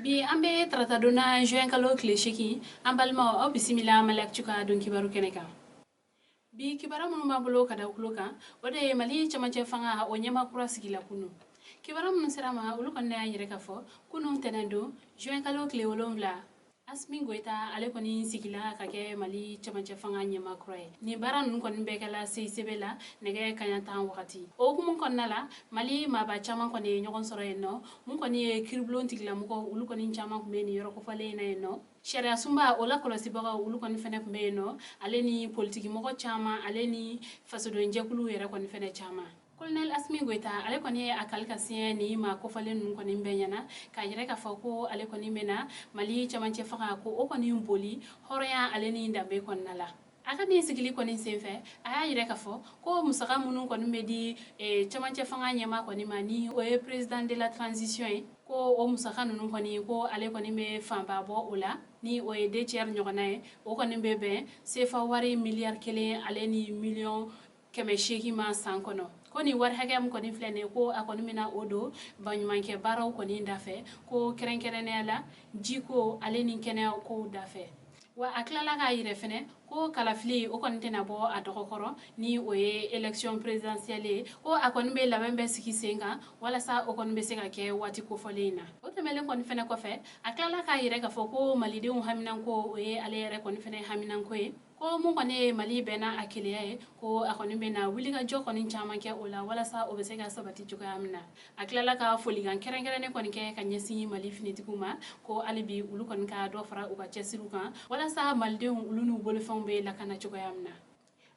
Bi an bɛ taratadon na, juin kalo tile 8. An balimaw, aw bisimila Mali Actu ka don kibaru kɛnɛ kan. Bi kibaru minnu b'an bolo ka da tulo kan, o de ye Mali cɛmancɛ fanga, o ɲɛmaa kura sigila kunu. Kibaru minnu sera ma, olu kɔni y'a yɛrɛ ka fɔ kunu tɛnɛn don, juin kalo tile 7, Asimi Goyita, ale kɔni sigila ka kɛ Mali cɛmancɛ fanga ɲɛmaa kura ye. Nin baara ninnu kɔni bɛɛ kɛla CICB la nɛgɛ kaɲa 10 wagati. O hukumu kɔnɔna la, Mali maaba caman kɔni ye ɲɔgɔn sɔrɔ yen nɔ. Mun kɔni ye kiribulon tigilamɔgɔw, olu kɔni caman tun bɛ nin yɔrɔ kofɔlen in na yen nɔ. Sariya sunba o la kɔlɔsibagaw, olu kɔni fɛnɛ tun bɛ yen nɔ, ale ni politikimɔgɔ caman, ale ni fasodenjɛkuluw yɛrɛ kɔni fɛnɛ caman. Colonel Asimi Goyita, ale kɔni ye a kali ka siɲɛ ni maa kofɔlen ninnu kɔni bɛɛ ɲɛna, k'a yɛrɛ k'a fɔ ko ale kɔni bɛna Mali cɛmancɛ fanga ko o kɔni boli hɔrɔnya ale ni danbe kɔnɔna la. A ka nin sigili kɔni senfɛ, a y'a yɛrɛ k'a fɔ ko musaka minnu kɔni bɛ di cɛmancɛ fanga ɲɛmaa kɔni ma, ni o ye président de la transition ye, ko o musaka ninnu kɔni, ko ale kɔni bɛ fanba bɔ o la, ni o ye deux tiers ɲɔgɔnna ye. O kɔni bɛ bɛn sefa wari miliyari 1 ale ni miliyɔn 800 ma san kɔnɔ. Ko nin wari hakɛ min kɔni filɛ nin ye, ko a kɔni bɛna o don baɲumankɛ baaraw kɔni dafɛ, ko kɛrɛnkɛrɛnnenya la jiko ale ni kɛnɛya kow dafɛ. Wa a tilala k'a yɛrɛ fɛnɛ ko kalafili o kɔni tɛna bɔ a dɔgɔkɔrɔ, ni o ye élection présidentielle ye, ko a kɔni bɛ labɛn bɛɛ sigi sen kan walasa o kɔni bɛ se ka kɛ waati kofɔlen in na. O tɛmɛlen kɔni fɛnɛ kɔfɛ, a tilala k'a yɛrɛ k'a fɔ ko malidenw haminanko, o ye ale yɛrɛ kɔni fɛnɛ haminanko ye, ko mun kɔni ye Mali bɛɛ n'a a keleya ye, ko a kɔni bɛna wulikajɔ kɔni caman kɛ o la walasa o bɛ se ka sabati cogoya min na. A tilala ka folikan kɛrɛnkɛrɛnnen kɔni kɛ ka ɲɛsin Mali finitigiw ma, ko hali bi olu kɔni ka dɔ fara u ka cɛsiriw kan walasa malidenw olu n'u bolofɛnw bɛ lakana cogoya min na.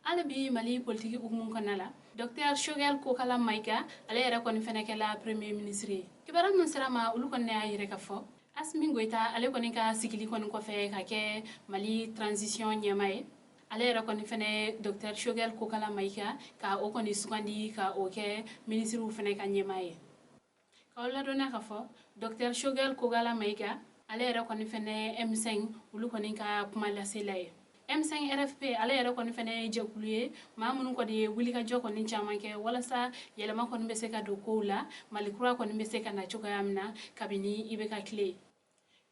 Hali bi Mali politiki hukumu kɔnɔna la, docteur Choguel Kokala Maïga, ale yɛrɛ kɔni fɛnɛ kɛla premier ministre ye. Kibaruya minnu sera ma, olu kɔni y'a yɛrɛ ka fɔ Asimi Goyita, ale kɔni ka sigili kɔni kɔfɛ ka kɛ Mali transition ɲɛmaa ye, ale yɛrɛ kɔni fɛnɛ docteur Choguel Kokala Maïga ka o kɔni sugandi ka o kɛ minisiriw fɛnɛ ka ɲɛmaa ye. K'aw ladɔnniya ka fɔ docteur Choguel Kokala Maïga, ale yɛrɛ kɔni fɛnɛ M5 olu kɔni ka kuma lasela ye. M5 RFP, ale yɛrɛ kɔni fɛnɛ ye jɛkulu ye, maa minnu kɔni ye wulikajɔ kɔni caman kɛ walasa yɛlɛma kɔni bɛ se ka don kow la, Mali kura kɔni bɛ se ka na cogoya min na kabini i bɛ ka tile.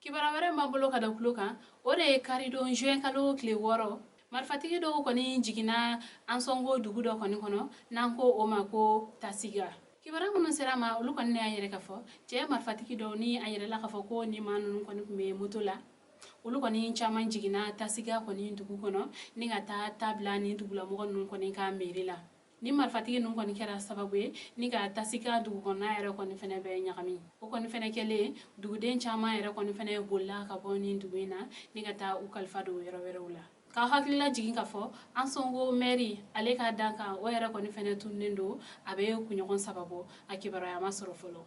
Kibaruya wɛrɛ b'an bolo ka da tulo kan, o de ye karidon juin kalo tile 6, marifatigi dɔw kɔni jiginna Ansɔngo dugu dɔ kɔni kɔnɔ, n'an ko o ma ko Tasiga. Kibaruya minnu sera ma, olu kɔni y'a yɛrɛ ka fɔ cɛ marifatigi dɔw ni a yɛrɛ la k'a fɔ ko nin maa ninnu kɔni tun bɛ moto la, olu kɔni caman jiginna Tasiga kɔni dugu kɔnɔ ni ka taa ta bila nin dugulamɔgɔ ninnu kɔni ka mairie la. Ni marifatigi ninnu kɔni kɛra sababu ye ni ka Tasiga dugu kɔnɔna yɛrɛ kɔni fɛnɛ bɛ ɲagami. O kɔni fɛnɛ kɛlen, duguden caman yɛrɛ kɔni fɛnɛ bolila ka bɔ nin dugu in na ni ka taa u kalifa don yɔrɔ wɛrɛw la. K'aw hakilila jigin ka fɔ Ansɔngo mairie, ale ka dankan o yɛrɛ kɔni fɛnɛ tununnen don, a bɛ kunɲɔgɔn 3 bɔ, a kibaruya ma sɔrɔ fɔlɔ.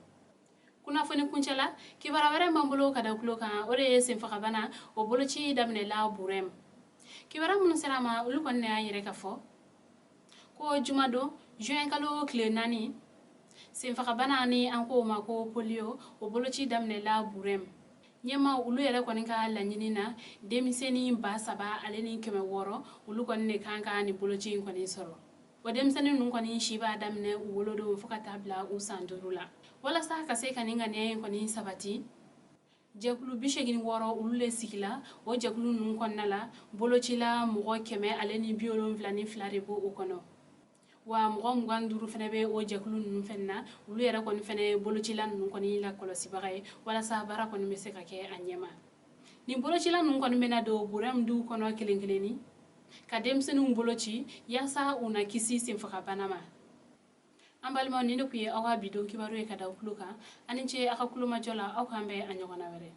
Kunnafoni kuncɛ la, kibaruya wɛrɛ b'an bolo ka da tulo kan, o de ye senfagabana, o boloci daminɛla Burɛm. Kibaruya minnu sera ma, olu kɔni y'a yɛrɛ ka fɔ ko jumadon juin kalo tile 4, senfagabana ni an ko o ma ko polio, o boloci daminɛla Burɛm. Ɲɛma olu yɛrɛ kɔni ka laɲini na, denmisɛnnin 3600, olu kɔni de kan ka nin boloci in kɔni sɔrɔ. O denmisɛnnin ninnu kɔni si b'a daminɛ u wolodon fo ka taa bila u san 5 la. Walasa ka se ka nin ŋaniya in kɔni sabati, jɛkulu 86 olu le sigila. O jɛkulu ninnu kɔnɔna la, bolocila mɔgɔ 172 de b'o o kɔnɔ, wa mɔgɔ 25 fɛnɛ bɛ o jɛkulu ninnu fɛnɛ na. Olu yɛrɛ kɔni fɛnɛ ye bolocila ninnu kɔni lakɔlɔsibaga ye walasa baara kɔni bɛ se ka kɛ a ɲɛma. Nin bolocila ninnu kɔni bɛna don Burɛm duw kɔnɔ kelen kelenni ka denmisɛnninw boloci yaasa u na kisi senfagabana ma. An balimaw, nin de tun ye aw ka bi don kibaru ye ka da tulo kan. Ani ce aw ka kulomajɔ la. Aw k'an bɛn a ɲɔgɔnna wɛrɛ.